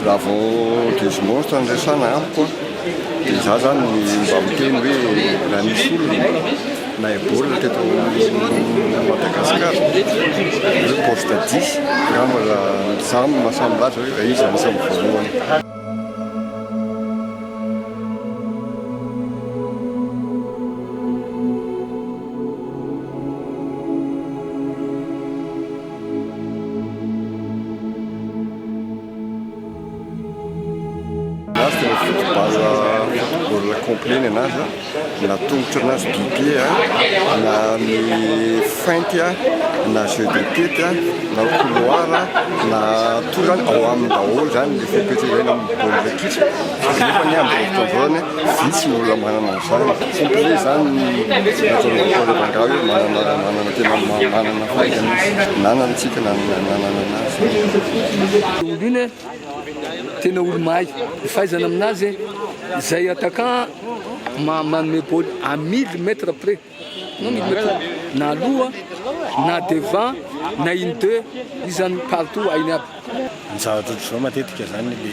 Raha vao Desmond no resahana amiko an, dia izaho izany mba miteny hoe raha nisy olona nahay baolina teto Madagasikara hoe poste dix angamba raha izaho no mahasahy milaza hoe izy anisan'ny voalohany. Anazy tena football football complet ny anazy a, na tongotra anazy du pied a, na ny feinte a, na jeu de tete a, na couloir a, na tout zany ao aminy daholo zany le fepetra ilaina amin'ny baolina kitra nefa ny amin'izao fotoana izao zany vitsy ny olona manana an'izany. Complet zany ny ataon'ny Rangahy hoe manana manana tena manana fahaizana izy, nanana tsika nanana anazy. Olo iny tena olo mahay, ny fahaizana aminazy izay attaquant manome baoly à mille mètres près, non mille mètres na aloha na devant na une deux izy zany partout hainy aby. Ny zavatra ohatr'izao matetika zany le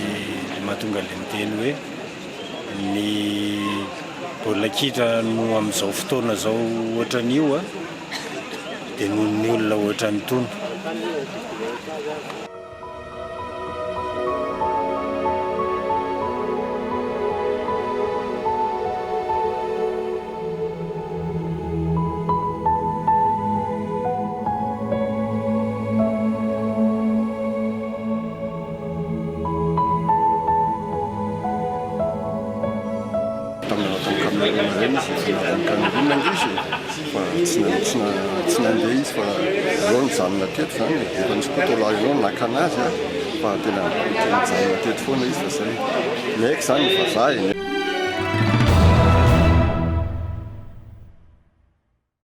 mahatonga le miteny hoe ny baolina kitra no amin'izao fotoana izao ohatran'io dia noho ny olona ohatran'itony. Tamin'ny lalao tany Cameroun ireny izy efa nahazo Cameroun ange izy e, fa tsy tsy tsy nandeha izy fa ireo nijanona teto izany e, efa nisy koa tao La Réunion naka anazy a, fa tena nijanona teto foana izy fa zay, ny haiko izany ny vazaha e.